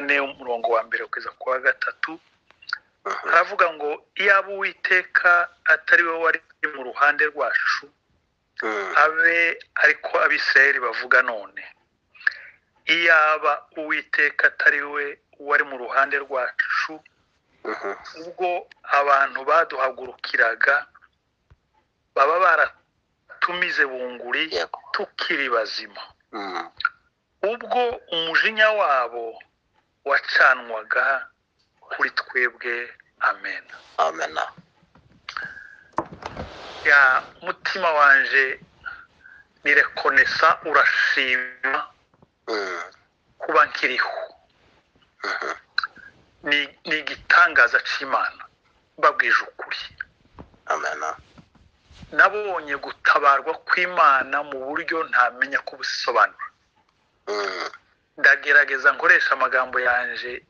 4, umurongo wa mbere kugeza ku wa gatatu. Haravuga ngo: "Iyaba Uwiteka atari we wari mu ruhande rwacu, abe ariko Abisirayeli bavuga none, iyaba Uwiteka atari we wari mu ruhande rwacu ubwo abantu baduhagurukiraga, baba baratumize bunguri tukiri bazima, ubwo umujinya wabo wacanwaga kuri twebwe." Amen. Amen. Ya mutima wanje ni reconnaissant, urashima kuba nkiriho. Ni igitangaza c'Imana, mbabwije ukuri. Amen. Nabonye gutabarwa kw'Imana mu buryo ntamenya kubusobanura. Ndagerageza nkoresha amagambo yanje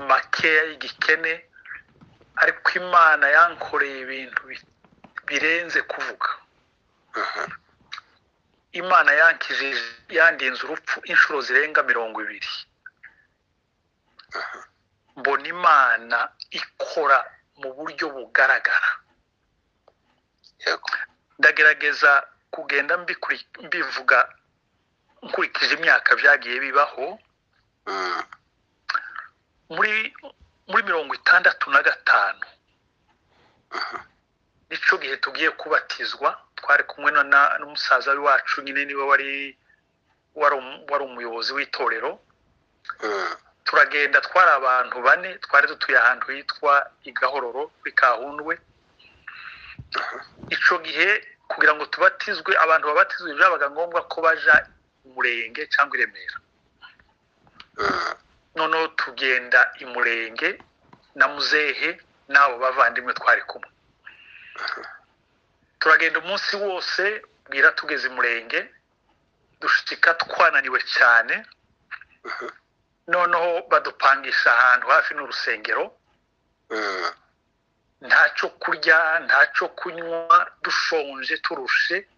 makeya y'igikene, ariko Imana yankoreye ibintu birenze kuvuga. Imana yankijije, yandinze urupfu inshuro zirenga 20. Mbona Imana ikora mu buryo bugaragara. Ndagerageza kugenda mbivuga nkurikije imyaka byagiye bibaho. Muri 65, nico gihe tugiye kubatizwa. Twari kumwe n'umusaza wacu nyine, niwe wari umuyobozi w'itorero. Turagenda, twari abantu bane, twari dutuye ahantu hitwa i Gahororo kuri Kahundwe. Ico gihe kugira ngo tubatizwe, abantu babatizwe byabaga ngombwa ko baja Umurenge cyangwa i Remera. Noneho tugenda i Murenge na muzehe n'abo bavandimwe twari kumwe. Turagenda umunsi wose, bwira tugeze i Murenge, dushika twananiwe cyane. Noneho badupangisha ahantu hafi n'urusengero. Ntacyo kurya, ntacyo kunywa, dushonje, turushe.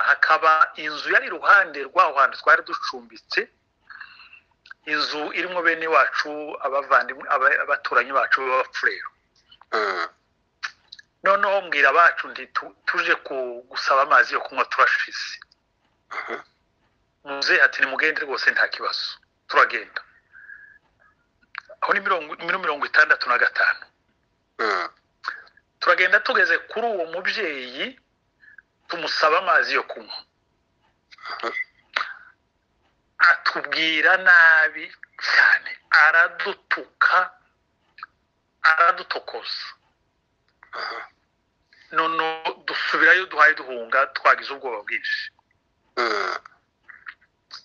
Hakaba inzu yari iruhande rw'aho hantu twari ducumbitse, inzu irimo bene wacu, abavandimwe, abaturanyi bacu b'Abapfurero. Noneho mbwira abacu nti: "Tuje gusaba amazi yo kunywa, turashize." Muzehe ati: "Nimugende rwose, nta kibazo." Turagenda. Aho ni muri 65. Turagenda, tugeze kuri uwo mubyeyi tumusaba amazi yo kunywa, atubwira nabi cyane, aradutuka, aradutokoza. None dusubirayo duhaye duhunga, twagize ubwoba bwinshi.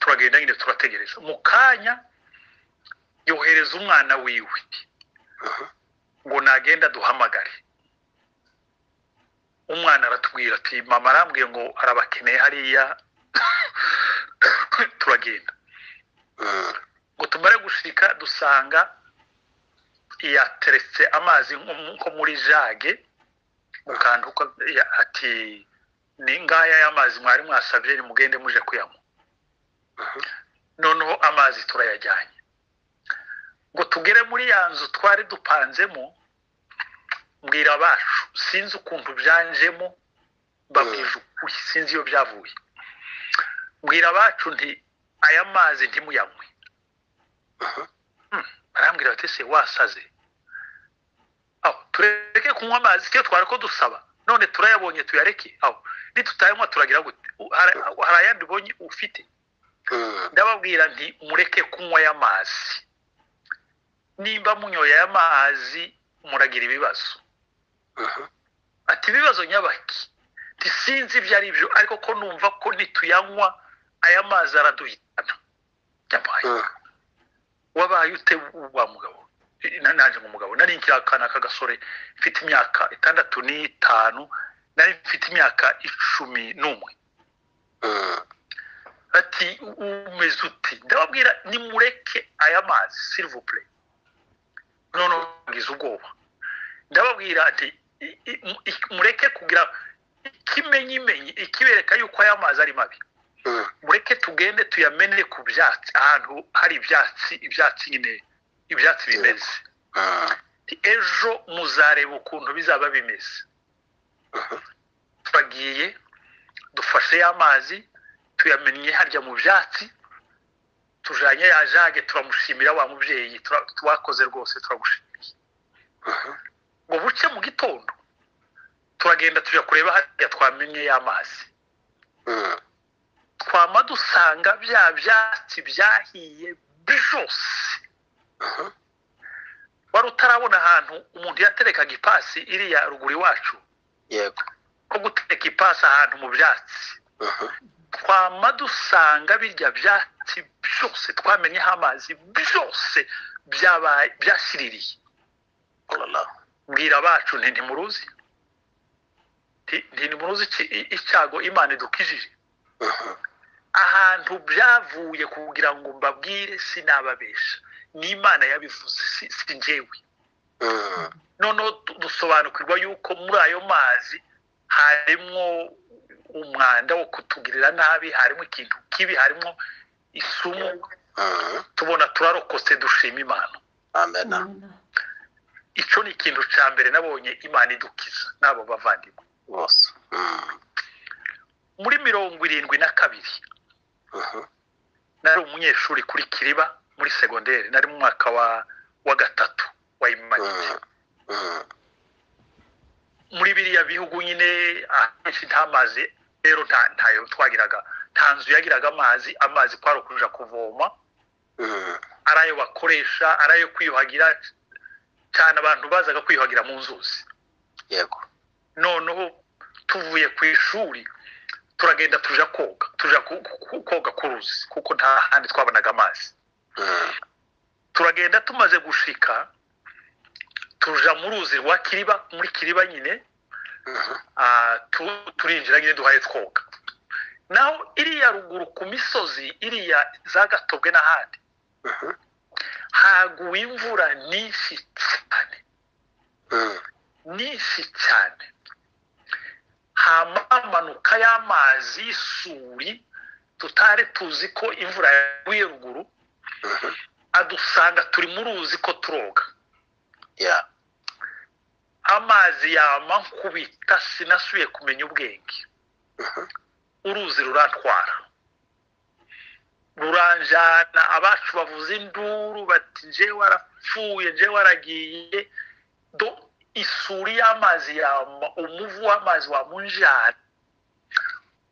Turagenda nyine, turategereza. Mu kanya yohereza umwana wiwe ngo nagenda duhamagare. Umwana aratubwira ati: "Mama arambwiye ngo arabakeneye hariya." Turagenda. Ngo tumare gushika, dusanga yateretse amazi nko muri jug, mu kantu ati: "Ni ngaya y'amazi mwari mwasabye, nimugende muje kuyanywa." Noneho amazi turayajyanye. Ngo tugere muri ya nzu twari dupanzemo, mbwira abacu, sinzi ukuntu byanjemo, mbabwije ukuri, sinzi iyo byavuye, mbwira abacu nti: "Aya mazi ntimuyanywe." Barambwira bati: "Se wasaze? Aho tureke kunywa amazi iyo twari ko dusaba, none turayabonye tuyareke? Aho nitutayanywa turagira gute? Hari ayandi ubonye ufite?" Ndababwira nti: "Mureke kunywa aya mazi. Nimba munyoye aya mazi muragira ibibazo." Ati: "Ibibazo nyabaki?" Nti: "Sinzi ibyo ari byo, ariko ko numva ko nituyanywa aya mazi araduhitana." Yabaye wabaye ute wa mugabo? Naje ngo mugabo, nari nkiri akana k'agasore, mfite imyaka 65, nari mfite imyaka 11. Ati: "Umeze uti?" Ndababwira: "Nimureke aya mazi, s'il vous plaît." None ngize ubwoba, ndababwira ati: "Mureke kugira ikimenyimenyi ikibereka yuko aya mazi ari mabi." Mureke tugende tuyamene ku byatsi, ahantu hari ibyatsi, ibyatsi nyine, ibyatsi bimeze. Ejo muzareba ukuntu bizaba bimeze. Turagiye, dufashe ya mazi, tuyamennye harya mu byatsi, tujanye ya jage, turamushimira wa mubyeyi, twakoze rwose, turagushimiye. Ngo buce mu gitondo turagenda tujya kureba harya twamennye ya mazi, twama dusanga bya byatsi byahiye byose. Wari utarabona ahantu umuntu yaterekaga ipasi iriya ruguru iwacu? Yego. Ko gutereka ipasi ahantu mu byatsi, twama dusanga birya byatsi byose twamenyeho amazi byose byabaye byashiririye. Oh la la. Mbwira abacu nti: "Ntimuruzi?" Nti: "Ntimuruzi icyago Imana idukijije?" Ahantu byavuye, kugira ngo mbabwire, sinababesha, ni Imana yabivuze, si njyewe. Noneho dusobanukirwa yuko muri ayo mazi harimo umwanda wo kutugirira nabi, harimo ikintu kibi, harimo isumu. Tubona turarokotse, dushima Imana. Amen. Icyo ni ikintu cya mbere nabonye Imana idukiza n'abo bavandimwe. Bose. Muri 72 nari umunyeshuri kuri Kiriba muri segonderi, nari mu mwaka wa gatatu wa humanités. Muri biriya bihugu nyine ahenshi nta mazi rero, ntayo twagiraga, nta nzu yagiraga amazi. Amazi kwari ukuja kuvoma, ari ayo bakoresha, ari ayo kwiyuhagira cyane. Abantu bazaga kwiyuhagira mu nzuzi. Noneho tuvuye ku ishuri turagenda tuja koga, tuja koga ku ruzi, kuko nta handi twabonaga amazi. Turagenda, tumaze gushika tuja mu ruzi rwa Kiriba, muri Kiriba nyine. Turinjira nyine, duhaye twoga. Naho iriya ruguru ku misozi iriya za Gatobwe n'ahandi haguye imvura nyinshi cyane, nyinshi cyane, hama amanuka y'amazi y'isuri tutari tuzi ko imvura yaguye ruguru, adusanga turi mu ruzi ko turoga. Amazi yama nkubita, sinasubiye kumenya ubwenge. Uruzi rurantwara, ruranjana. Abacu bavuza induru bati: "Njewe arapfuye, njewe aragiye." Do isuri y'amazi yama, umuvu w'amazi wamunjana,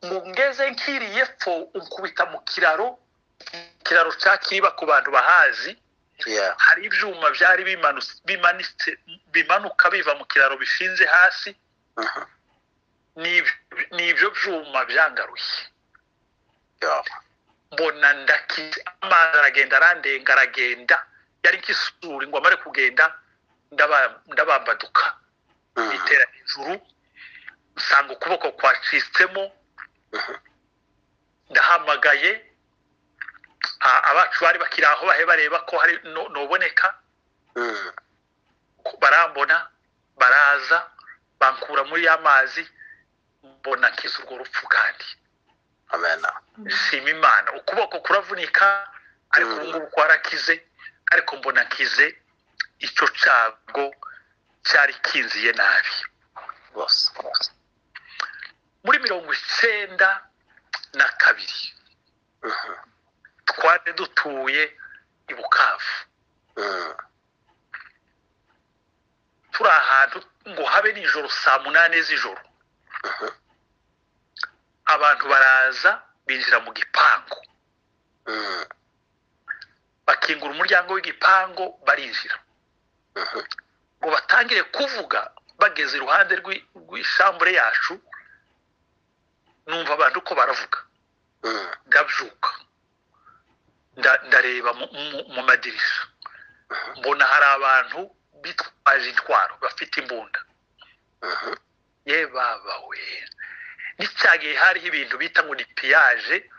ngo ngeze nkiriye epfo unkubita mu kiraro, ikiraro cya Kiriba ku bantu bahazi. Hari ibyuma byari bimanitse, bimanuka biva mu kiraro, bishinze hasi. Ni ibyo byuma byangaruye. Mbona ndakize. Amazi aragenda, arandenga, aragenda, yari nk'isuri. Ngo amare kugenda ndabambaduka, itera hejuru, nsanga ukuboko kwacitsemo. Ndahamagaye abacu bari bakiri aho, bahe bareba ko hari noboneka. Barambona, baraza bankura muri ya mazi, mbona nkiza urwo rupfu kandi. Amen. Nshima Imana. Ukuboko kuravunika, ariko ubu ngubu kwarakize, ariko mbona nkize icyo cyago cyari kinziye nabi. Rwose. Muri 92 twari dutuye i Bukavu, turi ahantu ngo habe nijoro saa 8 z'ijoro, abantu baraza binjira mu gipangu, bakingura umuryango w'igipangu, barinjira ngo batangire kuvuga. Bageze iruhande rw'ishambure yacu, numva abantu uko baravuga. Ndabyuka, ndareba mu madirisha, mbona hari abantu bitwaje intwaro, bafite imbunda. Ye baba we, n'icyagihe hariho ibintu bita ngo ni pillage.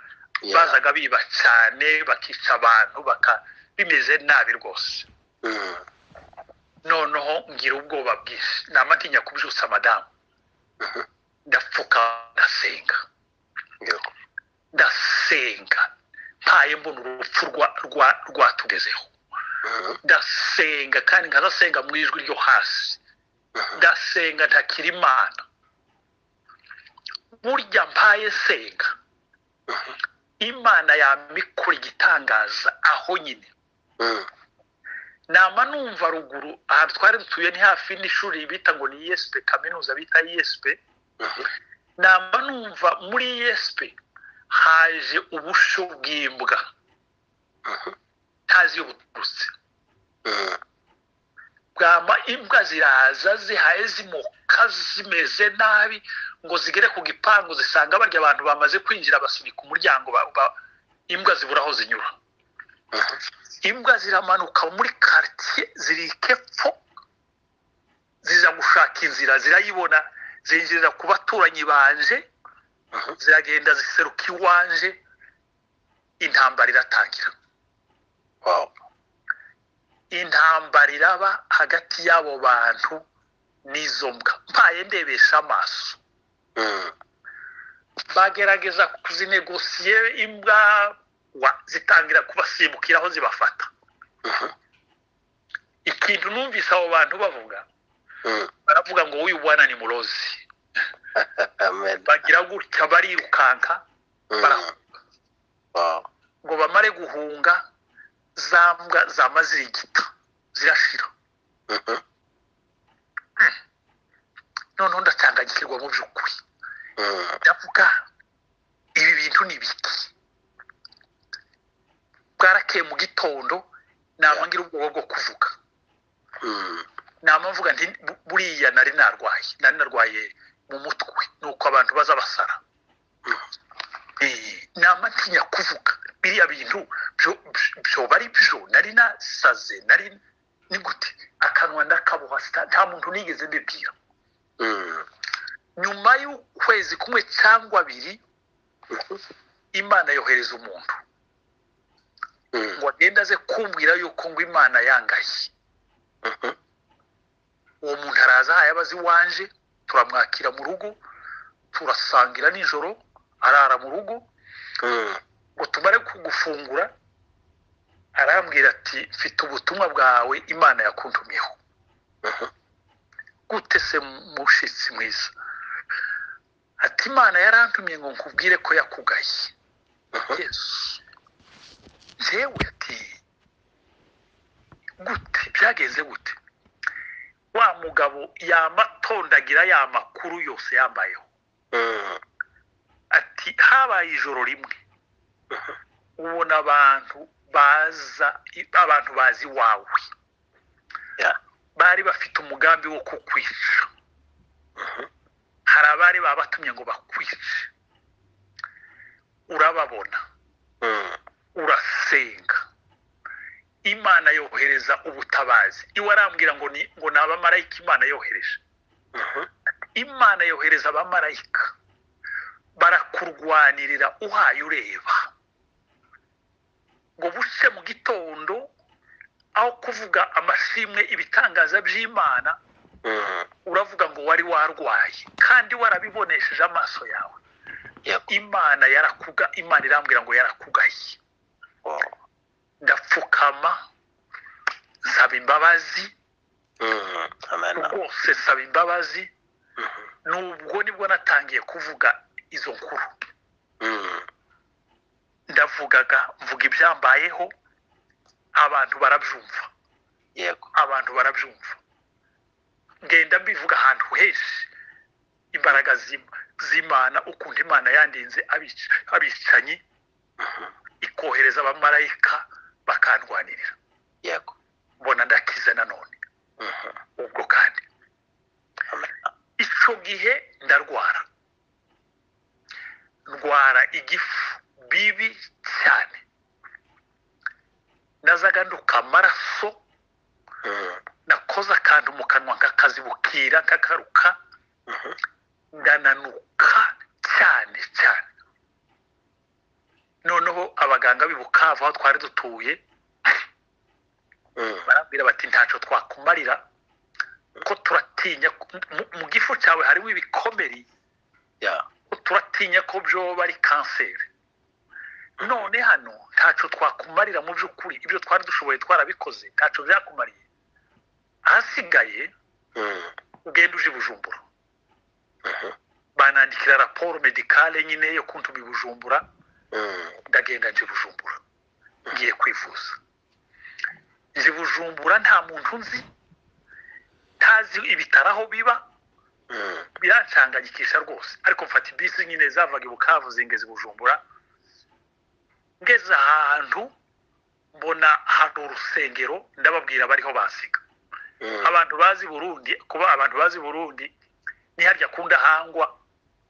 Bazaga biba cyane, bakica abantu, baka bimeze nabi rwose. Noneho ngira ubwoba bwinshi, namatinya kubyutsa madamu. Ndapfuka, ndasenga. Ndasenga mpaye mbona urupfu rwatugezeho. Ndasenga kandi nkazasenga mu ijwi ryo hasi. Ndasenga ntakira Imana. Burya mpaye senga, Imana yamikora igitangaza aho nyine. Nama numva ruguru ahantu twari dutuye ni hafi n'ishuri bita ngo ni ISP, kaminuza bita ISP. Nama numva muri ISP haje ubusho bw'imbwa ntazi iyo buturutse. Bwama imbwa ziraza zihaye zimoka zimeze nabi, ngo zigere ku gipangu zisanga barya abantu bamaze kwinjira, basunika umuryango, imbwa zibura aho zinyura. Imbwa ziramanuka muri quartier zirika epfo, ziza gushaka inzira, zirayibona, zinjirira ku baturanyi banje, ziragenda ziseruka iwanje, intambara iratangira. Intambara iraba hagati y'abo bantu n'izo mbwa. Mpaye ndebesha amaso, bagerageza kuzinegosiye, imbwa zitangira kubasimbukiraho zibafata. Ikintu numvise abo bantu bavuga, baravuga ngo uyu bwana ni murozi. Bagira gutya barirukanka, barahunga. Ngo bamare guhunga, za mbwa zama zirigita zirashira. Noneho ndatangagikirwa mu by'ukuri, ndavuga ibi bintu ni biki? Bwarakeye mu gitondo, nama ngira ubwoba bwo kuvuga. Nama mvuga nti buriya nari narwaye mu mutwe, nuko abantu baza basara. Nama ntinya kuvuga biriya bintu byoba ari byo, nari nasaze, nari ni gute? Akanwa ndakaboha, nta muntu nigeze mbibwira. Nyuma y'ukwezi kumwe cyangwa abiri, Imana yohereza umuntu ngo agende aze kumbwira yuko ngo Imana yangaye. Uwo muntu araza ahaye abazi iwanje, turamwakira mu rugo, turasangira nijoro, arara mu rugo. Ngo tumare kugufungura, arambwira ati mfite ubutumwa bwawe Imana yakuntumyeho. Gute se mushitsi mwiza? Ati Imana yarantumye ngo nkubwire ko yakugaye. Yesu njyewe ati gute byagenze gute? Wa mugabo yamatondagira ya makuru yose yambayeho. Ati habaye ijoro rimwe ubona abantu baza, abantu bazi iwawe, bari bafite umugambi wo kukwica. Hari abari babatumye ngo bakwice, urababona, urasenga, Imana yohereza ubutabazi. Iwe arambwira ngo ni ngo ni abamarayika Imana yohereje. Imana yohereza abamarayika barakurwanirira uhaye ureba. Ngo buce mu gitondo, aho kuvuga amashimwe ibitangaza by'Imana, uravuga ngo wari warwaye kandi warabibonesheje amaso yawe. Imana yarakuga, Imana irambwira ngo yarakugaye. Ndapfukama nsaba imbabazi, rwose nsaba imbabazi. Nubwo nibwo natangiye kuvuga izo nkuru, ndavugaga mvuga ibyambayeho, abantu barabyumva. Abantu barabyumva, ngenda mbivuga ahantu henshi, imbaraga z'Imana, ukuntu Imana yandinze abicanyi, ikohereza abamarayika bakandwanirira. Mbona ndakize nanone. Ubwo kandi icyo gihe ndarwara, ndwara igifu bibi cyane, nazaga nduka amaraso, nakoze akantu mu kanwa nkakazibukira nkakaruka, ndananuka cyane cyane. Noneho abaganga b'i Bukavu aho twari dutuye barambwira bati ntacyo twakumarira, ko turatinya mu gifu cyawe harimo ibikomeri, ko turatinya ko byoba ari kanseri. None hano ntaco twakumarira mu by'ukuri, ibyo twari dushoboye twarabikoze, ntaco byakumariye. Ahasigaye ugenda uje i Bujumbura. Banandikira rapport médicale nyine yo kuntuma i Bujumbura. Ndagenda nje i Bujumbura, ngiye kwivuza. Nje i Bujumbura nta muntu nzi, ntazi ibitaro aho biba. Birancanganyikisha rwose, ariko mfata ibisi nyine zavaga i Bukavu zingeze i Bujumbura. Ngeze ahantu mbona hari urusengero, ndababwira bariho basiga. Abantu bazi Burundi, kuba abantu bazi Burundi, ni harya kunda hangwa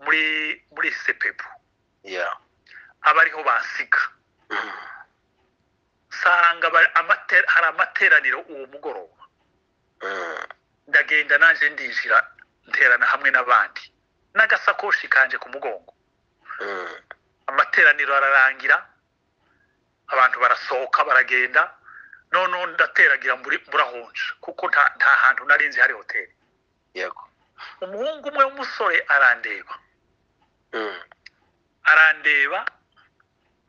muri sepebu, aba ariho basiga. Sanga hari amateraniro uwo mugoroba. Ndagenda nanje ndinjira, nterana hamwe n'abandi n'agasakoshi kanje ku mugongo. Amateraniro ararangira, abantu barasohoka baragenda, noneho ndateragira murahonja kuko nta hantu nari nzi hari hoteli. Umuhungu umwe w'umusore arandeba, arandeba,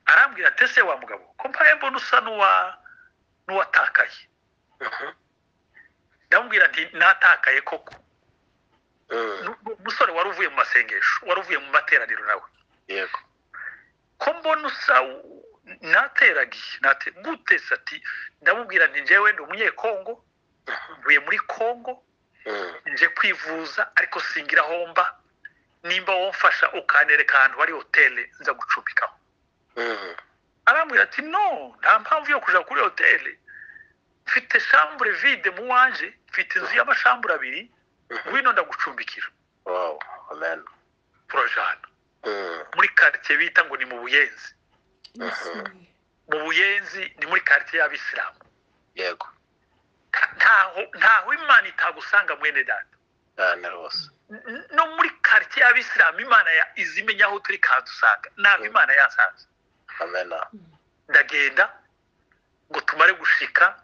arambwira ati: "Ese wa mugabo, ko mpaye mbona usa n'uwatakaye?" Ndamubwira nti: "Natakaye koko." Umusore wari uvuye mu masengesho, wari uvuye mu materaniro nawe. "Ko mbona usa nateragiye gute se?" Ati, ndamubwira nti: "Njyewe ndi umunyekongo, mvuye muri Kongo, nje kwivuza, ariko singira aho mba. Nimba womfasha ukanereka ahantu hari hoteli nza gucumbikaho." Arambwira ati: "No, nta mpamvu yo kuja kuri hoteli, mfite chambre vide mu wanje, mfite inzu y'amashambure abiri, ngwino ndagucumbikira." Wow, amen. Turajana muri quartier bita ngo ni mu Buyenzi. Mu Buyenzi ni muri quartier y'abisilamu. Ntaho Imana itagusanga, mwene data. Cyane rwose. No muri quartier y'abisilamu Imana izimenya aho turi kadusanga, naho Imana yasanze. Amen. Ndagenda, ngo tumare gushika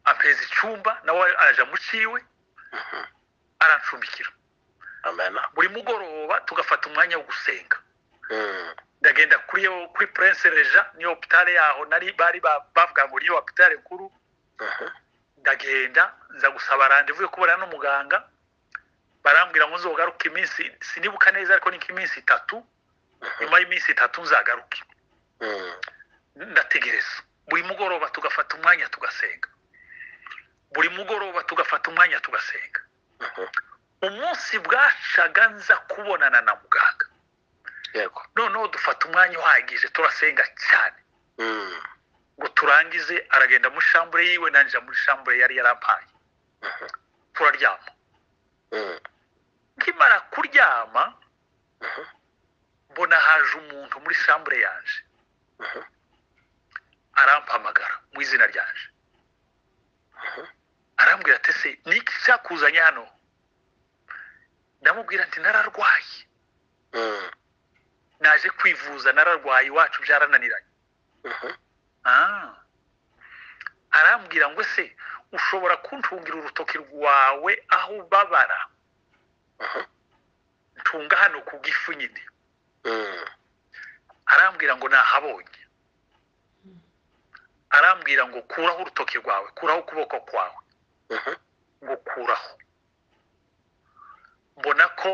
ampeza icyumba, nawe araja mu ciwe, arancumbikira. Amen. Buri mugoroba tugafata umwanya wo gusenga. Ndagenda kuri Prince Régent, niyo hôpital yaho nari bari bavuga ngo niyo hôpital nkuru. Ndagenda nza gusaba rendez-vous yo kubonana n'umuganga, barambwira ngo nzogaruke iminsi, sinibuka neza, ariko ni nk'iminsi 3, nyuma y'iminsi 3 nzagaruke. Ndategereza, buri mugoroba tugafata umwanya tugasenga, buri mugoroba tugafata umwanya tugasenga. Umunsi bwacaga nza kubonana na muganga, noneho dufata umwanya uhagije, turasenga cyane. Ngo turangize, aragenda muri chambre yiwe, nanjye muri chambre yari yarampaye, turaryama. Nkimara kuryama, mbona haje umuntu muri chambre yanje, arampamagara mu izina ryanje. Arambwira ati: "Ese ni iki cyakuzanye hano?" Ndamubwira nti: "Nararwaye, naje kwivuza, nararwaye, iwacu byarananiranye." Arambwira ngo: "Ese ushobora kuntungira urutoki rwawe aho ubabara?" Ntunga hano ku gifu nyine. Arambwira ngo nahabonye. Arambwira ngo: "Kuraho urutoki rwawe, kuraho ukuboko kwawe." Ngo kuraho, mbona ko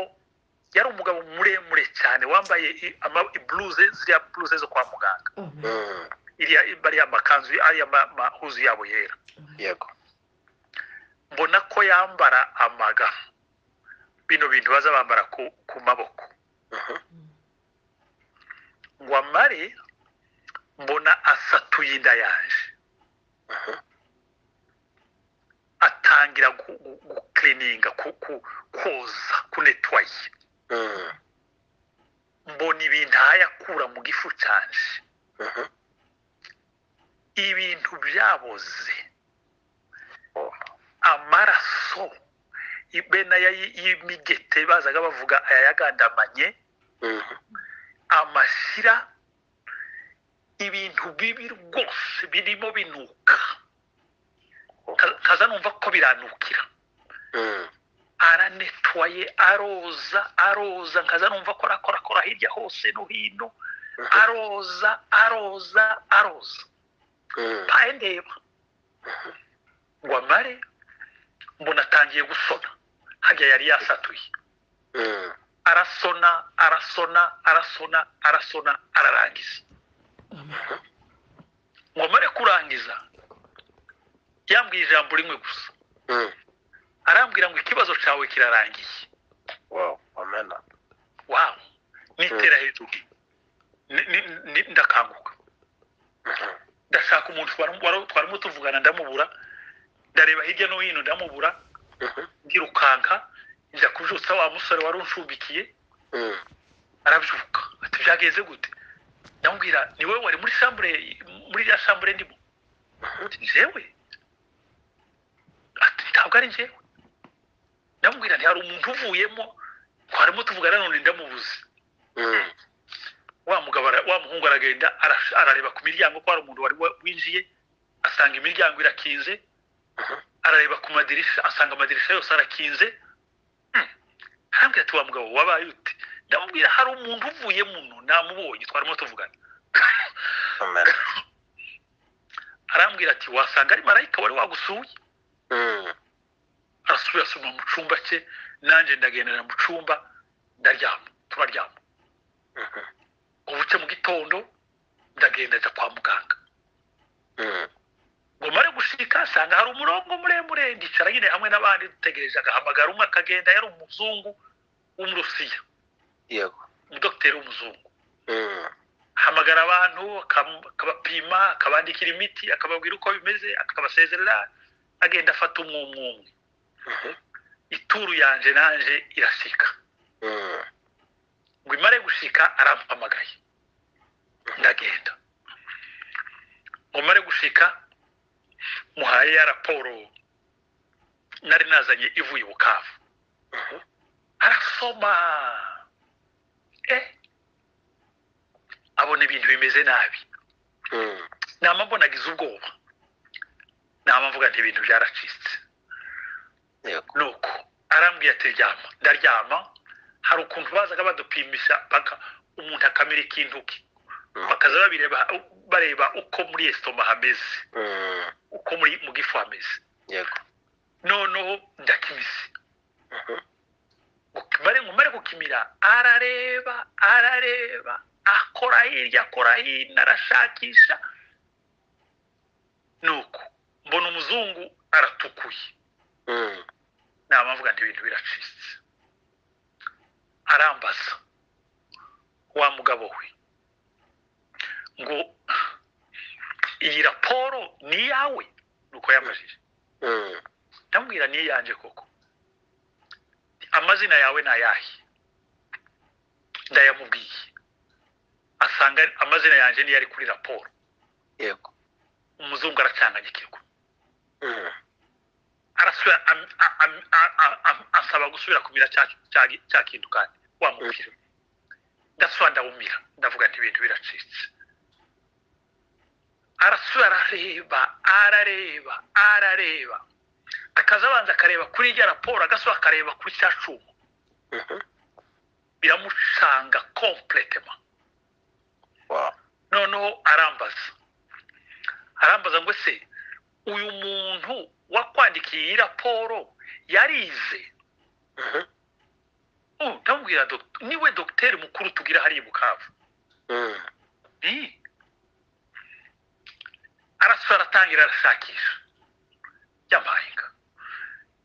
yari umugabo muremure cyane wambaye ibluze, ziriya bluze zo kwa muganga, iriya bariya makanzu, ariya mahuzu yabo yera. Mbona ko yambara amaga, bino bintu baza bambara ku maboko. Ngo amare, mbona asatuye inda yanje, atangira gukirininga, koza, kunetwaye. Mbona ibintu ahayakura mu gifu canje, ibintu byaboze, amaraso bene aya y'imigete bazaga bavuga, aya yagandamanye, amashyira, ibintu bibi rwose birimo binuka. Kaza numva ko biranukira. Aranetwaye, aroza, aroza, nkaza numva ko arakora hirya hose no hino. Aroza aroza aroza, paye ndeba ngo amare, mbona atangiye gusona. Hajya yari yasatuye, arasona arasona arasona arasona, ararangiza. Ngo amare kurangiza, yambwiye ijambo rimwe gusa, arambwira ngo: "Ikibazo cyawe kirarangiye." Wow, amen. Wow, nitera hejuru, ndakanguka, ndashaka umuntu twarimo tuvugana, ndamubura. Ndareba hirya no hino, ndamubura. Ndirukanka njya kubyutsa wa musore wari unshumbikiye. Arabyuka ati: "Byagenze gute?" Ndamubwira: "Ni wowe wari muri chambre, muri iriya chambre ndimo?" Ati: "Njyewe?" Ati: "Ntabwo ari njyewe." Ndamubwira nti: "Hari umuntu uvuyemo twarimo tuvugana, none ndamubuze." Wa mugabo wa muhungu aragenda, arareba ku miryango ko hari umuntu wari winjiye, asanga imiryango irakinze. Arareba ku madirisha, asanga amadirisha yose arakinze. Arambwira ati: "Wa mugabo, wabaye ute?" Ndamubwira: "Hari umuntu uvuye muno, namubonye, twarimo tuvugana." Amen. Arambwira ati: "Wasanga ari marayika wari wagusuye." Arasubira asoma mu cyumba cye, nanjye ndagendera mu cyumba, ndaryama, turaryama. Ubuce mu gitondo ndagenda njya kwa muganga. Ngo mare gushika, asanga hari umurongo muremure. Ndicara nyine hamwe n'abandi dutegereje, agahamagara umwe akagenda. Yari umuzungu w'Umurusiya, umudogiteri w'umuzungu. Ahamagara abantu, akabapima, akabandikira imiti, akababwira uko bimeze, akabasezerera, agenda afata umwe umwe umwe. Ituru yanje nanje irashika. Ngo imare gushika, arampamagaye, ndagenda. Ngo mare gushika, muhaye ya raporo nari nazanye ivuye i Bukavu. Arasoma, abona ibintu bimeze nabi. Nama mbonagize ubwoba, nama mvuga nti: "Ibintu byaracitse." Nuko arambwiye ati: "Ryama." Ndaryama. Hari ukuntu bazaga badupimisha, baka umuntu akamira ikintu ke, bakaza babireba, bareba uko muri estomac hameze, uko muri mu gifu hameze. Noneho ndakimize. Ngo mare gukimira, arareba arareba, akora hirya, akora hino, arashakisha. Nuko mbona umuzungu aratukuye. Nama mvuga nti: "Ibintu biracitse." Arambaza: "Wa mugabo we," ngo, "iyi raporo ni iyawe?" Nuko yambajije. Ndamubwira: "Ni iyanjye koko." "Amazina yawe ni ayahe?" Ndayamubwiye, asanga amazina yanjye niyo ari kuri raporo. Umuzungu aracanganyikirwa. Arasubira ansaba gusubira kumira cya kintu kandi wa mupira. Ndasubira ndawumira, ndavuga nti: "Ibintu biracitse." Arasubira arareba arareba arareba, akaza abanza akareba kuri irya raporo, agasubira akareba kuri cya cuma. Biramucanga complètement. Noneho arambaza ngo: "Ese uyu muntu wakwandikiye iyi raporo yarize?" Ndamubwira: "Niwe dogiteri mukuru tugira hariya i Bukavu." Arasubira aratangira arashakisha, yampaye inka.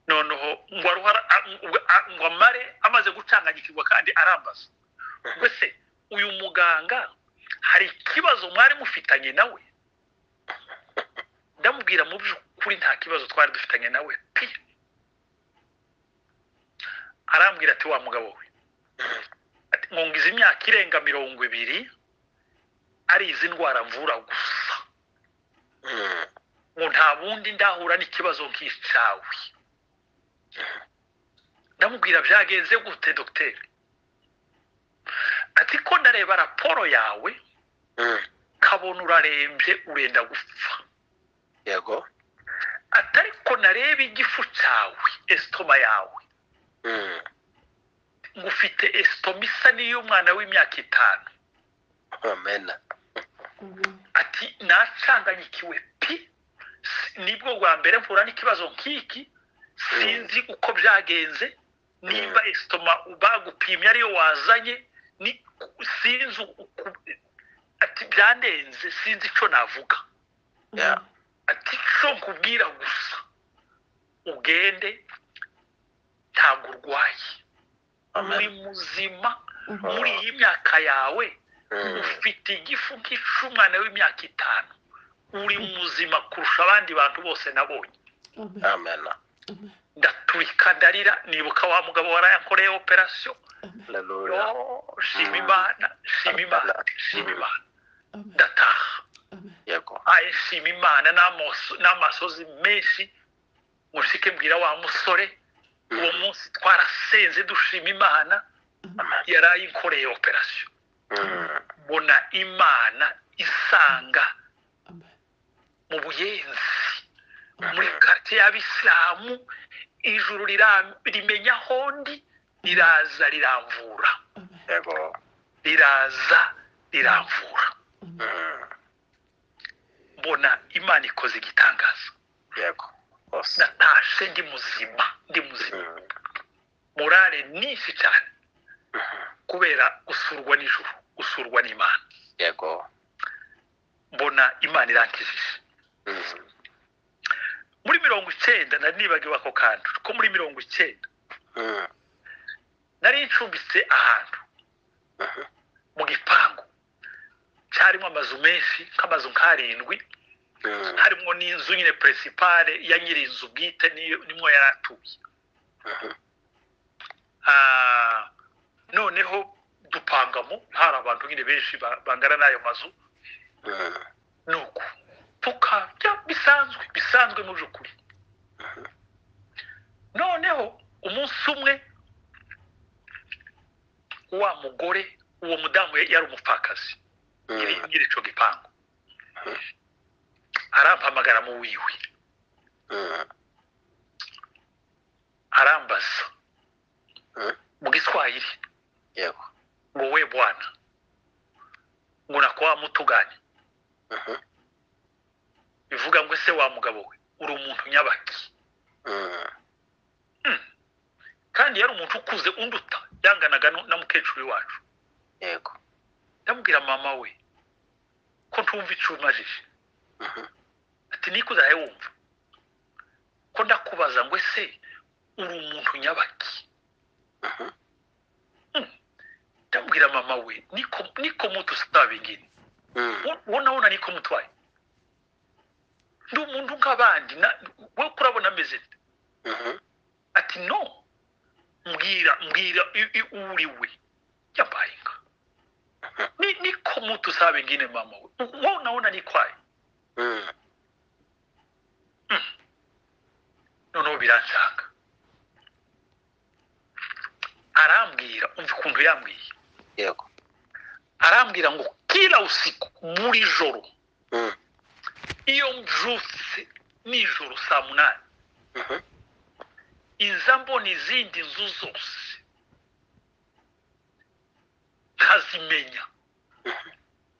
Noneho ngo aruhara ngo amare, amaze gucanganyikirwa kandi arambaza ngo: "Ese uyu muganga hari ikibazo mwari mufitanye nawe?" Ndamubwira: "Mu by'ukuri nta kibazo twari dufitanye nawe pi." Arambwira ati: "Wa mugabo we," ati, "ngo ngize imyaka irenga 20 ari izi ndwara mvura gusa, ngo nta bundi ndahura n'ikibazo nk'icyawe." Ndamubwira: "Byagenze gute, dogiteri?" Ati: "Ko ndareba raporo yawe, kabona urarembye, urenda gupfa." Ati: "Ariko nareba igifu cyawe, estomac yawe, ngo ufite estomac isa n'iy'umwana w'imyaka 5." Amen. Ati nacanganyikiwe pi, nibwo bwa mbere mpura n'ikibazo nk'iki, sinzi uko byagenze, nimba estomac bagupimye ariyo wazanye, ni sinzi ati byandenze, sinzi icyo navuga. Ati icyo nkubwira gusa, ugende, ntabwo urwaye, uri muzima muri iyi myaka yawe, ufite igifu nk'ic'umwana w'imyaka 5, uri muzima kurusha abandi bantu bose nabonye. Amen. Ndaturika ndarira, nibuka wa mugabo warayankoreye operation. Hallelujah. Shima Imana, shima Imana, shima Imana. Ndataha. Aye, shima Imana n'amasozi menshi, mushike mbwira wa musore, uwo munsi twarasenze dushima Imana, yarayinkoreye operation. Mbona Imana isanga mu Buyenzi, muri quartier y'Abisilamu, ijuru rimenya hondi, riraza riramvura. Riraza riramvura. Mbona Imana ikoze igitangaza. Natashe ndi muzima, ndi muzima. Morale nyinshi cyane kubera gusurwa n'ijuru, gusurwa n'Imana. Mbona Imana irankijije. Muri 90 nari nibagiwe ako kantu ko muri 90 nari ncumbitse ahantu mu gipangu cyarimo amazu menshi, nk'amazu nk'arindwi, harimo n'inzu nyine principale ya nyiri inzu bwite, nimwo yari atuye. Noneho dupangamo, hari abantu nyine benshi bangana n'ayo mazu, nuko tukajya bisanzwe bisanzwe mu by'ukuri. Noneho umunsi umwe wa mugore, uwo mudamu yari umupfakazi nyiri ico gipangu, arampamagara mu wiwe, arambaza mu Giswahili, ngo we bwana, ngo nakuwa mutuganye, bivuga ngo ese wa mugabo we uri umuntu nyabaki? Kandi yari umuntu ukuze unduta, yanganaga na mukecuru wacu. Ndamubwira mama we ko ntumva ico umajije. Ati niko uzaye wumva ko ndakubaza ngo ese uri umuntu nyabaki? Ndamubwira mama we niko mutu sitabingine. Wona niko mutwaye, ndi umuntu nk'abandi, we kurabona ameze. Ati no, mbwira uri we yabaye inka. Niko mutu sabingine mama we, wona nikwaye. Noneho biransanga, arambwira, umva ukuntu yambwiye. Arambwira ngo kila usiku, buri joro, iyo mbyutse nijoro saa 8, inza mbona izindi nzu zose nkazimenya,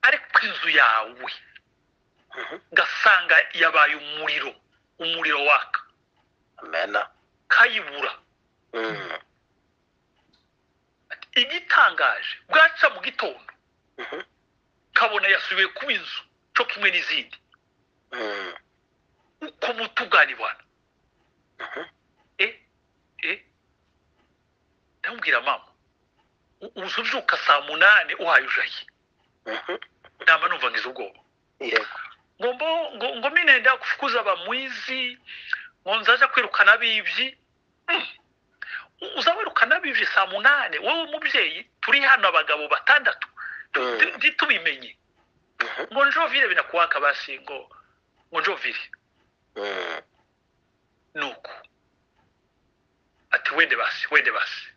ariko inzu yawe ngasanga yabaye umuriro waka. Kayibura. Igitangaje, bwaca mu gitondo kabona yasubiye kuba inzu cyo kimwe n'izindi. Uko mutugani bwana. Ndamubwira mama, uzubyuka saa 8 uhaye ujaye. Namba numva ngize ubwoba. Ngo minenda kufukuza abamwizi, ngo nzaja kwirukana abibyi. Uzawirukana abibyi saa 8, wowe mubyeyi, turi hano abagabo 6 tubimenye. Ngo njovire binakuwaka basi, ngo njovire. Nuko ati wende basi, wende basi.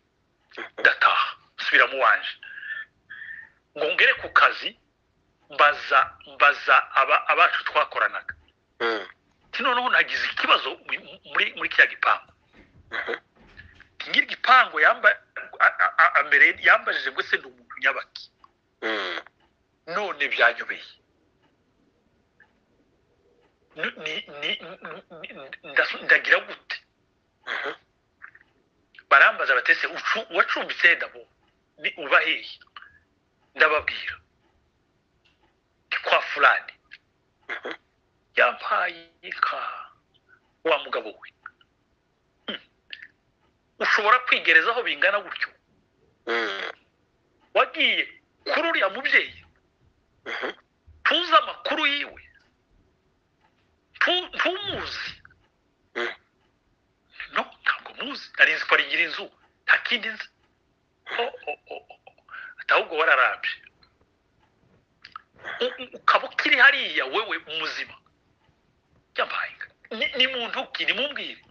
Ndataha nsubira mu wanje, ngo ngere ku kazi mbaza abacu twakoranaga. Ati noneho nagize ikibazo muri kiriya gipangu. Nyiri gipangu yambajije ngo ese ndi umuntu nyabaki? None byanyobeye. Ndagira gute? Barambaza batese wacumbitse ndabo ni uba hehe? Ndababwira ni kwa fulani. Yampaye inka wa mugabo we. Ushobora kwigerezaho bingana gutyo? Wagiye kuri uriya mubyeyi, tuzi amakuru yiwe, ntumuzi? No, ntabwo muzi, nari nzi ko ari nyir'inzu, nta kindi nzi. Oh. Ahubwo wararambye, ukaba ukiri hariya wewe muzima. Yampaye inka. Ni muntu ki? Nimumbwire.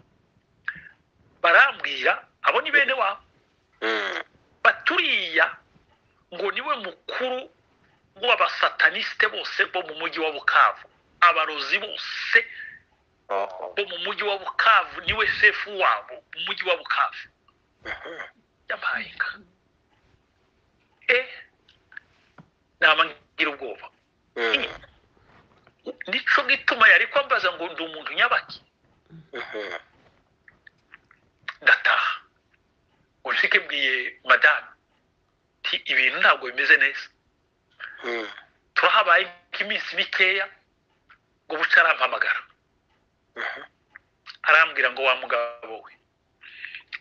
Barambwira abo ni bene wabo, baturiya ngo niwe mukuru w'abasataniste bose bo mu mujyi wa Bukavu, abarozi bose bo mu mujyi wa Bukavu, niwe chef wabo mu mujyi wa Bukavu. Yampaye inka. Nama ngira ubwoba. Nico gituma yari kwambaza ngo ndi umuntu nyabaki. Ndataha ngo nshike mbwiye madame nti ibintu ntabwo bimeze neza. Turahabaye nk'iminsi mikeya ngo buca arampamagara, arambwira ngo wa mugabo we,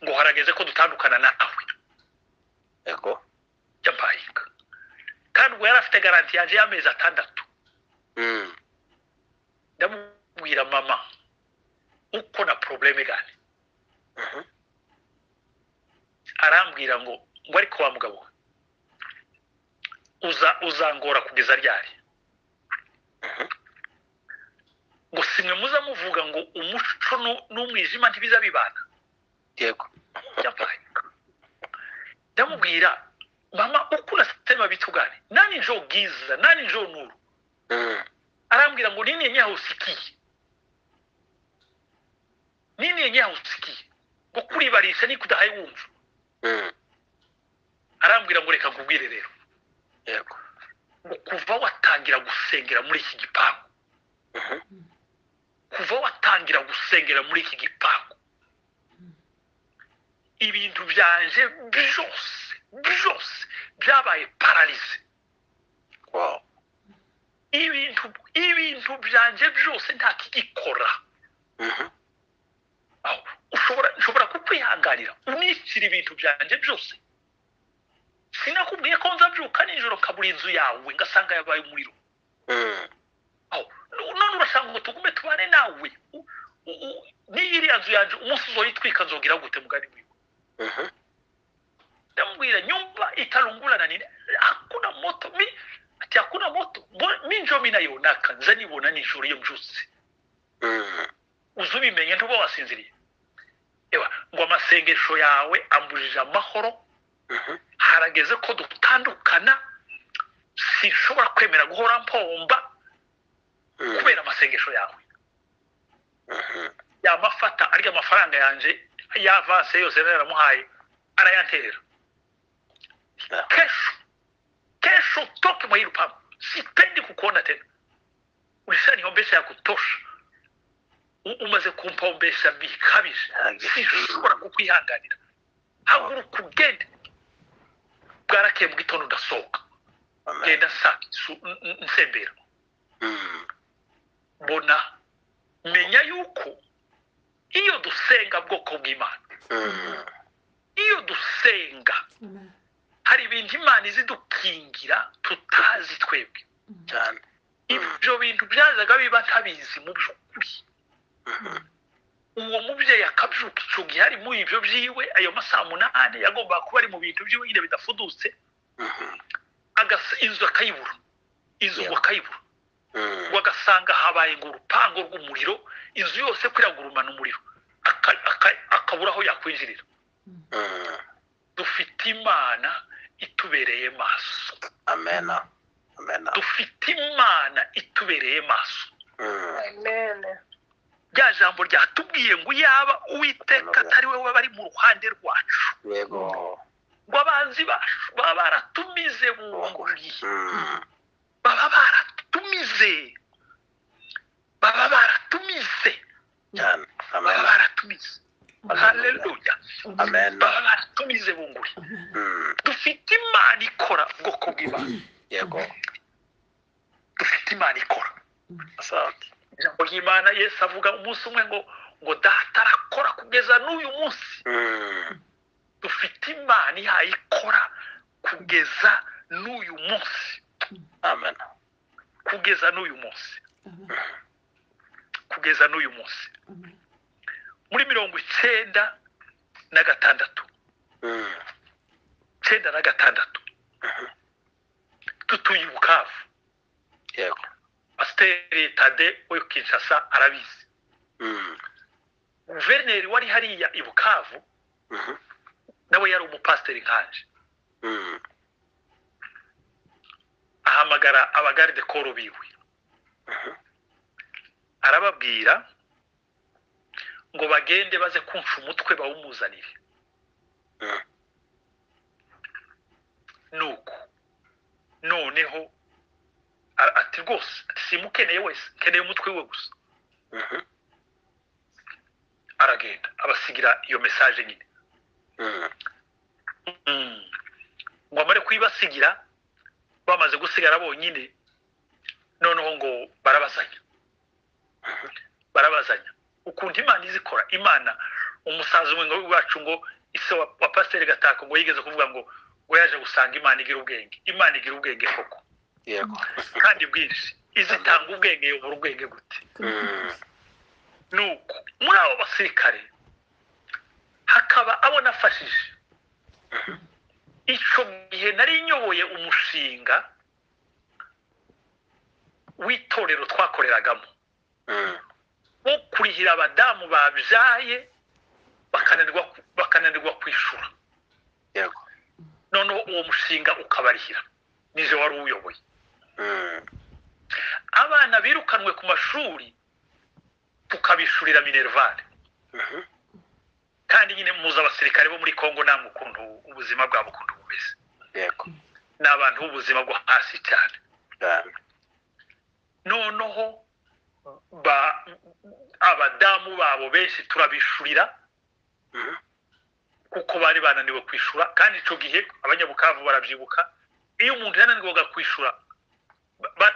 ngo harageze ko dutandukana nawe. Yego. Yampaye inka. Kandi ubwo yari afite garantie yanje y'amezi 6. Ndamubwira, mama, uko na problème gani? Arambwira ngo ariko wa mugabo we, uza uzangora kugeza ryari? Ngo simwe muza muvuga ngo umuco n'umwijima ntibiza bibana? Yego. Yampaye. Ndamubwira, mama, uko unasema vitu gani? Nani njo giza, nani njo nuru? Arambwira ngo nini yenye hausikii, nini yenye hausikii, ngo kuribarisha ni kudahaye wumva. Arambwira ngo reka nkubwire rero, Yego. ngo kuva watangira gusengera muri iki gipangu, kuva watangira gusengera muri iki gipangu, ibintu byanje byose byose byabaye paralysé. Wow. Ibintu byanje byose nta kigikora. Aho ushobora kukwihanganira unicira ibintu byanje byose? Sinakubwiye ko nzabyuka nijoro nkabura inzu yawe, ngasanga yabaye umuriro? Aho none urashaka ngo tugume tubane nawe? Niyo iriya nzu yanje umunsi uzoyitwika nzogira gute? Mugani wiwe. Ndamubwira, nyumba italungula na nini? Hakuna moto. Mi ati hakuna moto. Mi njo mi nayonaka nza nibona nijoro iyo mbyutse. Uzubimenye ntuba wasinziriye. Ewa, ngo amasengesho yawe ambujije amahoro. Harageze ko dutandukana, sinshobora kwemera guhora mpomba kubera amasengesho yawe. Yamafata arya amafaranga yanje y'avance yose naramuhaye, arayanterera. Kesho kesho utoke mwa hili lupango, sipendi kukuona tena, ulishaniombesha ya kutosha. Umaze kumpombesha bikabije, sinshobora kukwihanganira, haguruka ugende. Bwarakeye mu gitondo ndasohoka. Amen. Ngenda nsembera, mbona menya yuko iyo dusenga, bwoko bw'Imana, iyo dusenga, Amen. hari ibintu Imana izidukingira tutazi twebwe. Cyane. Ibyo bintu byazaga biba ntabizi mu by'ukuri. Uwo mubyeyi akabyuka icyo gihe ari muri ibyo byiwe, ayo masaha 8 yagombaga kuba ari mu bintu byiwe nyine bidafudutse, inzu akayibura, inzu ngo akayibura, ngo agasanga habaye ngo urupango rw'umuriro, inzu yose kwiragurumana umuriro, akabura aho yakwinjirira. Dufite Imana itubereye maso. Amen. Amen. Dufite Imana itubereye maso. Amen. Rya jambo ryatubwiye ngo yaba Uwiteka atari we waba ari mu ruhande rwacu, Yego. ngo abanzi bacu baba baratumize bunguri. Baba baratumize, baba baratumize. Cyane. Baba Amen. baratumize. Haleluya. Amen. Baba baratumize bunguri. Dufite Imana ikora, ubwoko bw'Imana. Yego. Dufite Imana ikora. Asante. Ijambo ry'Imana, Yesu avuga umunsi umwe ngo Data arakora kugeza n'uyu munsi. Dufite Imana ihaye ikora kugeza n'uyu munsi. Amen. Kugeza n'uyu munsi, kugeza n'uyu munsi. Muri 96, 96, tutuye i Bukavu. Pasiteri Tade we Kinshasa arabizi. Guverineri wari hariya i Bukavu nawe yari umupasiteri nkanje. Ahamagara abagarde corps biwe, arababwira ngo bagende baze kumfa umutwe bawumuzanire. Nuko noneho ati rwose, ati simukeneye wese, nkeneye umutwe we gusa. Aragenda abasigira iyo message nyine. Ngo amare kuyibasigira, bamaze gusigara bonyine, noneho ngo barabazanya, barabazanya. Ukuntu Imana izikora! Imana, umusaza umwe ngo wacu, ngo ise wa Pasiteri Gatako, ngo yigeze kuvuga ngo yaje gusanga Imana igira ubwenge. Imana igira ubwenge koko. Kandi bwinshi. Izitanga ubwenge, yobora ubwenge gute? Nuko muri abo basirikare hakaba abo nafashije. Icyo gihe nari nyoboye umushinga w'itorero twakoreragamo wo kurihira abadamu babyaye bakananirwa kwishura. Noneho uwo mushinga ukabarihira, nije wari uwuyoboye. Abana birukanwe ku mashuri tukabishurira minerval. Kandi nyine muzi abasirikare bo muri Kongo namwe ukuntu ubuzima bwabo ukuntu bumeze. Ni abantu b'ubuzima bwo hasi cyane. Noneho abadamu babo benshi turabishurira kuko bari bananiwe kwishura. Kandi icyo gihe Abanyabukavu barabyibuka, iyo umuntu yananirwaga kwishura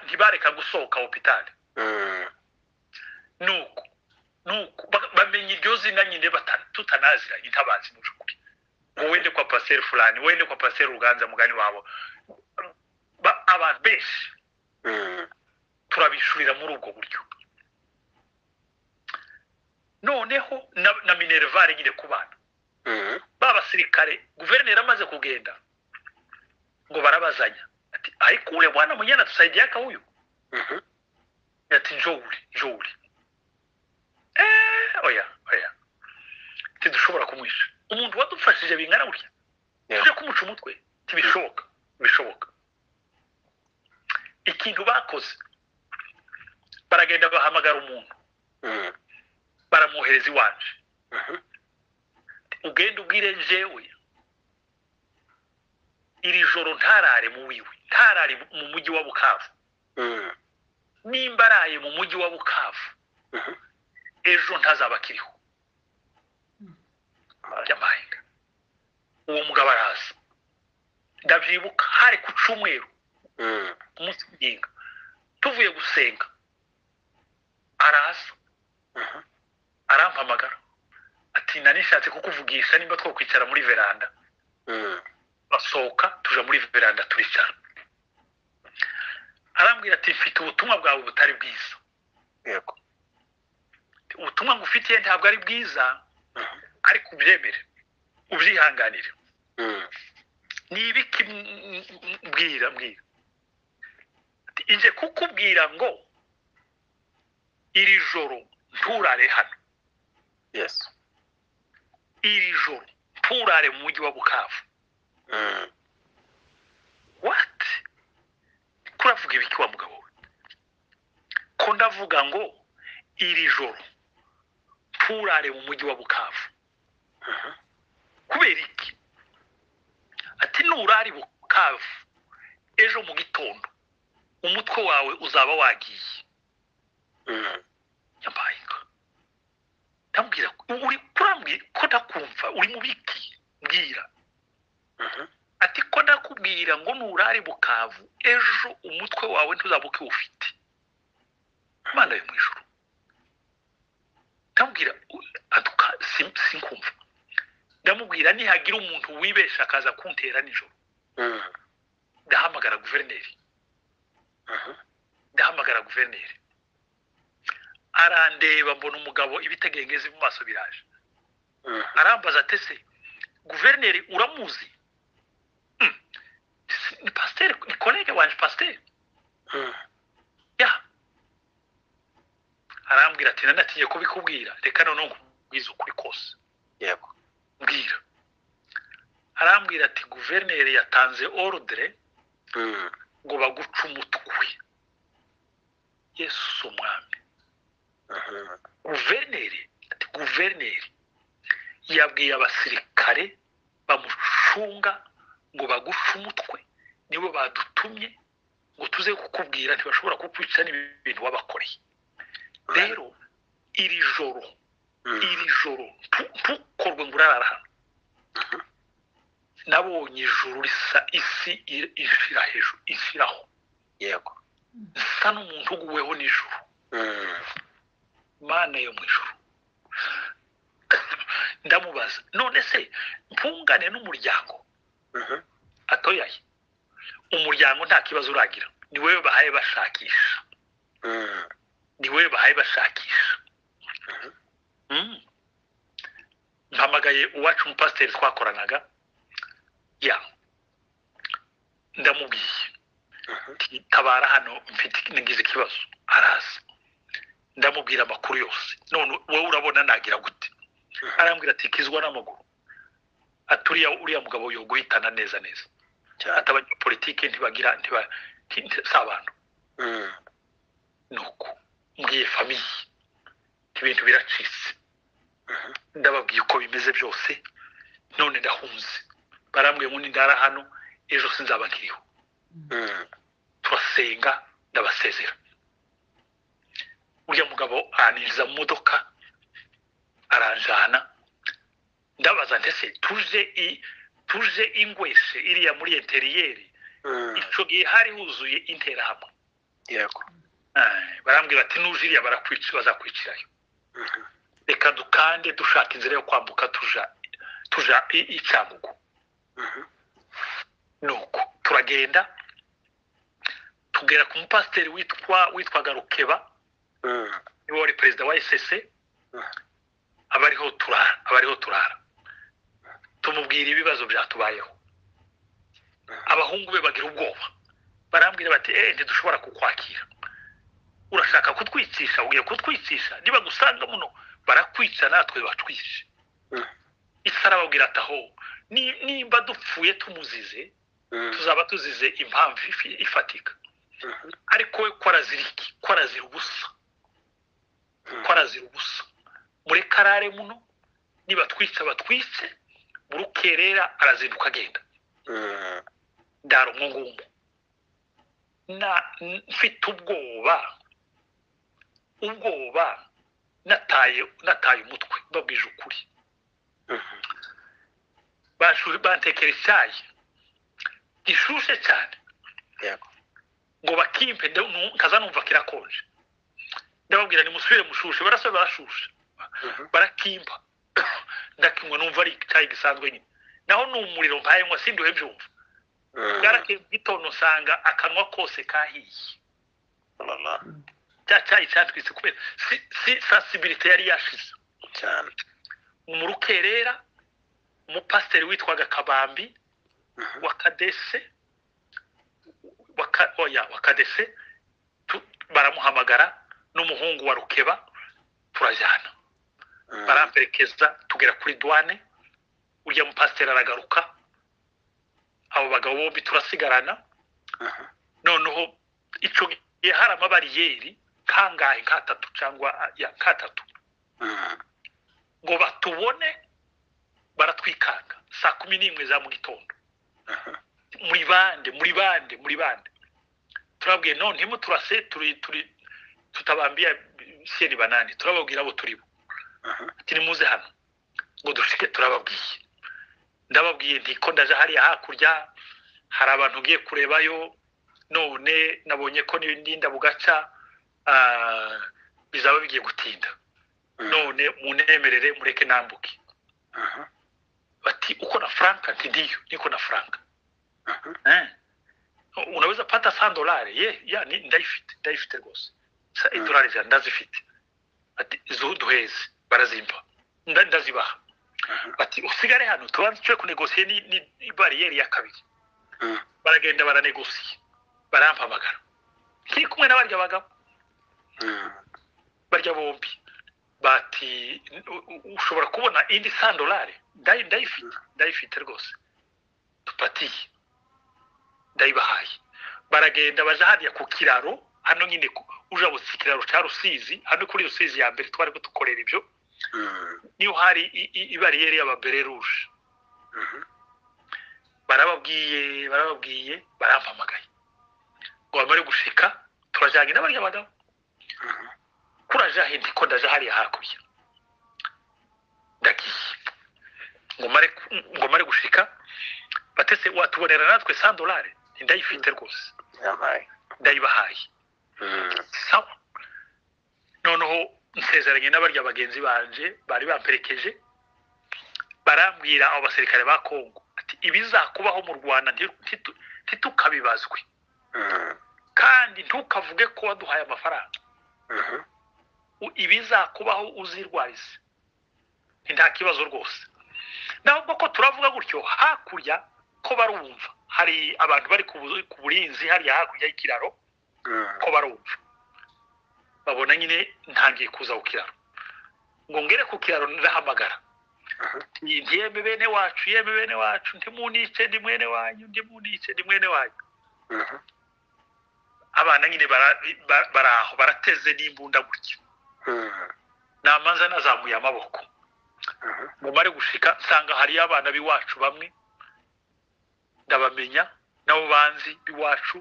ntibareka gusohoka hopitali. Nuko bamenya iryo zina nyine tutanaziranye, ntabazi mu by'ukuri, ngo wende kwa Pasiteri fulani, wende kwa Pasiteri Ruganza, mugani wabo. Abantu benshi turabishurira muri ubwo buryo. Noneho na minerval nyine ku bana ba basirikare. Guverineri amaze kugenda, ngo barabazanya, ati ariko ule bwana mwenye anatusaidiaka huyu? Ati njoo ule, njoo ule. Oya, oya, ntidushobora kumwisha umuntu wadufashije bingana gutya. Tujye kumuca umutwe? Ntibishoboka, bishoboka. Ikintu bakoze, baragenda bahamagara umuntu, baramwohereza iwanje. Ugende ubwire jewe iri joro ntarare mu wiwe, ntarare mu mujyi wa Bukavu. Nimba araye mu mujyi wa Bukavu, ejo ntazaba akiriho. By'amahinga, uwo mugabo araza. Ndabyibuka, hari ku cyumweru, umunsi w'inginga, tuvuye gusenga, araza, arampamagara ati nari nishatse kukuvugisha, nimba twakwicara muri veranda. Basohoka tuja muri veranda, turicara. Arambwira ati mfite ubutumwa bwawe butari bwiza. Ubutumwa ngufitiye ntabwo ari bwiza, ariko ubyemere, ubyihanganire. Ni ibiki? Mbwira, mbwira. Ati, inje kukubwira ngo iri joro nturare hano. Iri joro nturare mu mujyi wa Bukavu. What? Kuravuga ibiki wa mugabo we? Ko ndavuga ngo iri joro nturare mu mujyi wa Bukavu. Kubera iki? Ati nurara i Bukavu, ejo mu gitondo Umutwe wawe uzaba wagiye. Yambaye inka. Ndamubwira, uri kurambwira ko ndakumva, uri mu biki? Mbwira. Ati ko ndakubwira ngo nurare Bukavu ejo umutwe wawe ntuzaba ukiwufite. Imana yo mu ijuru. Ndamubwira, aduka sinkumva. Ndamubwira, nihagira umuntu wibesha akaza kuntera nijoro, ndahamagara guverineri. Ndahamagara guverineri, arandeba, mbona umugabo ibitegengezi mu maso biraje. Arambaza ati ese guverineri uramuzi? Ni pasiteri, ni collègue wanje pasiteri. Ya, arambwira ati nanatinye kubikubwira, reka noneho nkubwize ukuri kose. Mbwira. Arambwira ati guverineri yatanze ordre ngo baguce umutwe. Yesu umwami. Guverineri ati guverineri yabwiye abasirikare bamucunga ngo baguce umutwe, nibo badutumye ngo tuze kukubwira, ntibashobora kukwica n'ibintu wabakoreye. Rero iri joro, iri joro ntukorwe ngo urarara hano. Nabonye ijuru risa isi ishira hejuru, ishiraho. Nsa n'umuntu uguweho n'ijuru. Mana yo mu ijuru. Ndamubaza, none se mpungane n'umuryango? Atoyaye, umuryango nta kibazo uragira, ni wowe bahaye bashakisha. Ni wowe bahaye bashakisha. Mpamagaye uwacu umupasiteri twakoranaga, ya, ndamubwiye nti tabara hano, mfite, ngize ikibazo. Araza, ndamubwira amakuru yose. None wowe urabona nagira gute? Arambwira ati kizwa n'amaguru, ati uriya mugabo yoguhitana neza neza. Ati abanyapolitike ntibagira si abantu. Nuko mbwiye famille, ibintu biracitse. Ndababwiye uko bimeze byose, none ndahunze, barambwiye ngo nindara hano ejo sinzaba nkiriho. Turasenga, ndabasezera. Uriya mugabo aninjiza mu modoka, aranjana. Ndabaza, ndetse tuje ingwese iriya muri intérieur. Ico gihe hari huzuye Interahamwe. Barambwira bati nuje iriya barakwica, bazakwicirayo. Reka dukande dushaka inzira yo kwambuka tuja i Cyangugu. Nuko turagenda, tugera ku mupasiteri witwaga Rukeba. Niwe wari perezida wa SSC. Aba ariho turara, tumubwira ibibazo byatubayeho. Abahungu be bagira ubwoba, barambwira bati ntidushobora kukwakira, urashaka kutwicisha, ugiye kutwicisha, niba gusanga muno barakwica natwe batwishe. Isi arababwira ati aho nimba dupfuye tumuzize, tuzaba tuzize impamvu ifatika. Ariko we ko arazira iki? Ko arazira ubusa? Ko arazira ubusa? Mureke arare muno, niba twica batwice. Burukerera arazinduka agenda. Ndara umwo ngumwo na mfite ubwoba, ubwoba, nataye umutwe. Babwije ukuri. Bantekera icyayi gishushe cyane. Ngo bakimpe, nkaza numva kirakonje. Ndababwira nimusubire mushushe, barasubira barashusha. Barakimpa, ndakinywa, numva ari icyayi gisanzwe nyine, naho ni umuriro nkayinywa, sinduhe byumva. Bwarakeye mu gitondo nsanga akanwa kose kahiye. Lala. Cya cyayi cyatwitse kubera si sensibilité yari yashize. Mu rukerera umupasiteri witwaga Kabambi wa Kadese, oya, wa Kadese, baramuhamagara n'umuhungu wa Rukeba, turajyana. Baramperekeza tugera kuri douane. Uriya mupasiteri aragaruka, abo bagabo bombi turasigarana. Noneho icyo gihe hari amabariyeri kangahe? Nk'atatu cyangwa, ya, nk'atatu. Ngo batubone baratwikanga saa 11 za mu gitondo. Muri bande, muri bande, muri bande? Turababwiye no ntimuturase, turi tutabambia sie ni banani, turababwira abo turi bo. Ati nimuze hano ngo dushike, turababwiye. Ndababwiye nti ko ndaje hariya hakurya, hari abantu ngiye kurebayo, none nabonye ko nindinda bugaca bizaba bigiye gutinda, none munemerere mureke nambuke. Bati uko na franka? Nti ndiyo, niko na franka. Unaweza pata $100? Ye ya ni ndayifite, ndayifite rwose. Idolari 100 ndazifite. Ati zo duheze. Barazimpa, ndazibaha. Bati usigare hano tubanze tuje kunegosiye ni bariyeri ya kabiri. Baragenda baranegosiye, barampamagara nkiri kumwe n'abarya bagabo, barya bombi. Bati ushobora kubona indi $100? Ndayifite, ndayifite rwose, tupatiye. Ndayibahaye. Baragenda baja hariya ku kiraro hano nyine, ujabutse ikiraro cya Rusizi, hano kuri Rusizi ya mbere twari dukorera ibyo, niho hari ibariyeri y'ababérets rouges. Barababwiye, barababwiye, barampamagaye ngo bamare gushika turajanye n'abarya bagabo. Kuraja he? Ndiko ndaja hariya hakurya, ndagiye. Ngo mare gushika, batese watubonera natwe $100? Ndayifite rwose. Yabaye. Ndayibahaye. Sawa, noneho nsezeranye n'abarya bagenzi banje bari bamperekeje. Barambwira abo basirikare ba Kongo ati ibizakubaho mu Rwanda ntitukabibazwe, kandi ntukavuge ko waduhaye amafaranga. Ibizakubaho uzirwarize. Nta kibazo rwose. Naho ko turavuga gutyo, hakurya ko barumva hari abantu bari ku burinzi hariya hakurya y'ikiraro, ko barumva babona nyine ntangiye kuza ku kiraro. Ngo ngere ku kiraro ndahamagara: "Ntiyeme bene wacu, yeme bene wacu, ntimunice, ndi mwene wanyu, ntimunice, ndi mwene wanyu." Abana nyine baraho barateze n'imbunda gutyo, namanza nazamuye amaboko. Ngo mare gushika nsanga hariyo abana b'iwacu bamwe, ndabamenya, nabo banzi b'iwacu.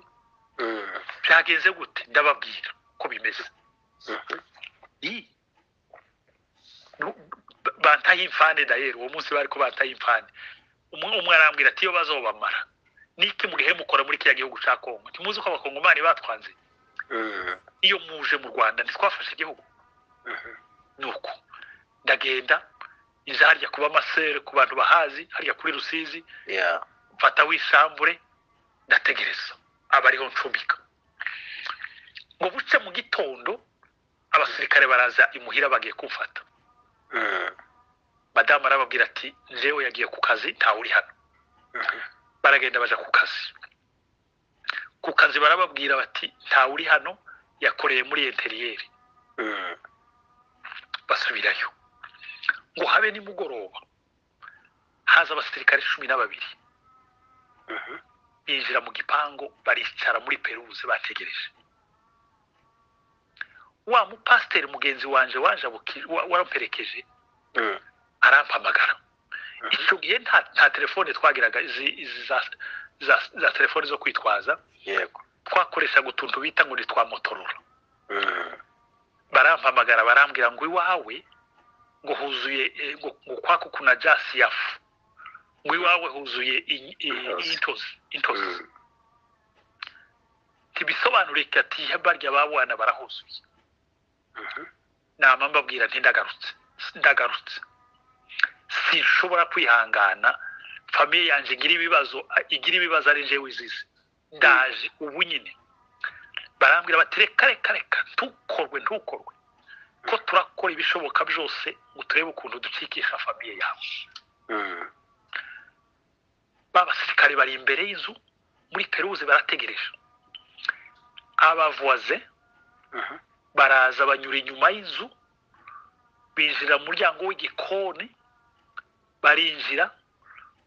Byagenze gute? Ndababwira ko bimeze. Bantaye imfane dayeri uwo munsi, bari ko bantaye imfane. Umwe umwe arambwira ati iyo bazobamara niki mugihe mukora muri kiriya gihugu ca Kongo? Ntimuzi ko abakongomani batwanze? Iyo muje mu Rwanda ntitwafashe igihugu? Nuko ndagenda nza harya kuba masere ku bantu bahazi harya kuri Rusizi, mfata w'isambure ndategereza, aba ariho ncumbika. Ngo buce mu gitondo abasirikare baraza imuhira bagiye kumfata. Madamu arababwira ati njyewe yagiye ku kazi, ntawe uri hano. Baragenda baja ku kazi. Ku kazi barababwira bati ntawe uri hano, yakoreye muri intérieur. Basubirayo. Ngo habe nimugoroba haza abasirikare 12, binjira mu gipangu, baricara muri pelouse bategereje wa mupasiteri mugenzi wanje waje waramperekeje. Arampamagara. Icyo gihe nta telefone twagiraga, izi za telefone zo kwitwaza. Twakoreshaga utuntu bita ngo ni twa Motorola. Barampamagara, barambwira ngo iwawe ngo huzuye ngo kwako kuna jasi yafu, ngo iwawe huzuye Intozi. Intozi, intozi. Ntibisobanurike ati barya babwana barahuzuye. Nama mbabwira nti ndagarutse, ndagarutse, sinshobora kwihangana famille yanje igira ibibazo, igira ibibazo ari jewe izize. Ndaje ubu nyine. Barambwira bati reka, reka, reka, ntukorwe, ntukorwe, ko turakora ibishoboka byose ngo turebe ukuntu ducikisha famille yawe. Ba basirikare bari imbere y'inzu muri pelouse barategereje. Abavoisins baraza, banyura inyuma y'inzu, binjira mu muryango w'igikoni, barinjira,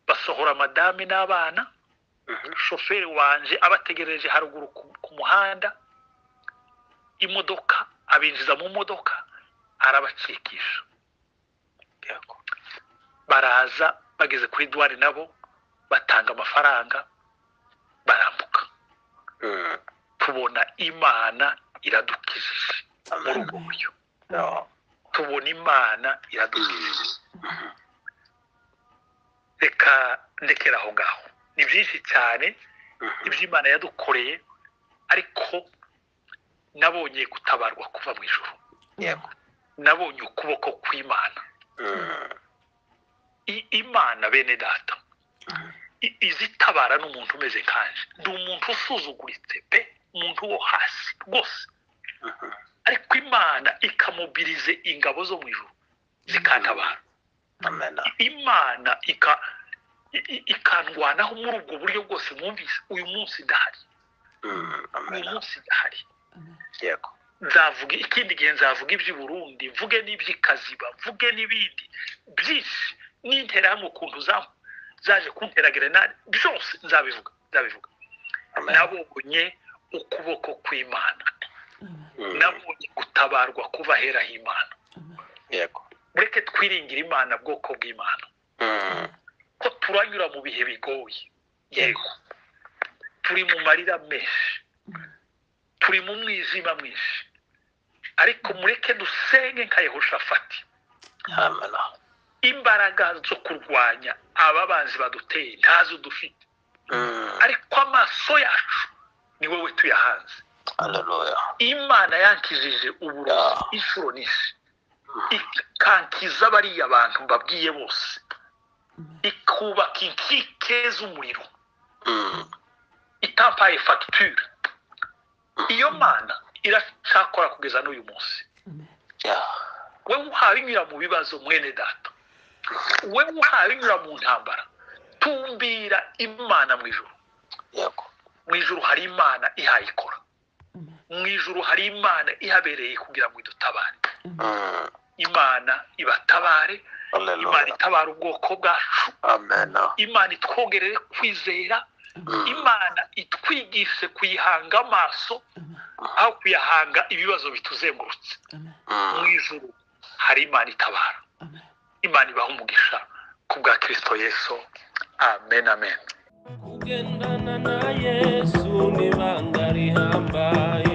basohora madame n'abana. Shoferi wanje abategereje haruguru ku muhanda, imodoka abinjiza mu modoka, arabacikisha. Baraza bageze kuri douane, nabo batanga amafaranga, barambuka. Tubona Imana iradukijije muri Amen. ubwo buryo. Yeah. Tubona Imana iradukijije. Reka ndekera aho ngaho, ni byinshi cyane ibyo Imana yadukoreye, ariko nabonye gutabarwa kuva mu ijuru. Yego. Nabonye ukuboko kw'Imana. Imana, bene data, izitabara n'umuntu umeze nkanje. Ndi umuntu usuzuguritse pe, umuntu wo hasi rwose, ariko Imana ikamobirize ingabo zo mu ijuru zikantabara. Amen. Imana ikandwanaho muri ubwo buryo bwose mwumvise. Uyu munsi ndahari. Uyu Amen. munsi ndahari. Yego. Nzavuga ikindi gihe, nzavuga iby'i Burundi, mvuge n'iby'i Kaziba, mvuge n'ibindi byinshi, n'interahamwe ukuntu zaje kuntera grenade, byose nzabivuga, nzabivuga. Amen. Nabonye ukuboko kw'Imana. Nabonye gutabarwa kuva ahera h'Imana. Yego. Mureke twiringire Imana, bwoko bw'Imana, ko turanyura mu bihe bigoye, yego, turi mu marira menshi, turi mu mwijima mwinshi, ariko mureke dusenge nka Yehoshafati. Amen. Imbaraga zo kurwanya aba banzi baduteye ntazo dufite, ariko amaso yacu ni wowe tuyahanze. Hallelujah. Imana yankijije uburozi inshuro nyinshi, ikankiza bariya bantu mbabwiye bose, ikubaka inkike z'umuriro, itampaye fagitire. Iyo Mana iracyakora kugeza n'uyu munsi. Wewe uhawe inyura mu bibazo, mwene data, wewe uhawe inyura mu ntambara, tumbira Imana mu ijuru. Yego. Mu ijuru hari Imana ihayikora, mu ijuru hari Imana ihabereye kugira ngo idutabare. Imana ibatabare. Imana itabara ubwoko bwacu. Amen. Imana itwongerere kwizera. Imana itwigishe kuyihanga amaso aho kuyahanga ibibazo bituzengurutse. Mu ijuru hari Imana itabara. Imana ibaha umugisha ku bwa Kristo Yesu. Amen, amen. Kugendana na Yesu ni ibanga rihambaye.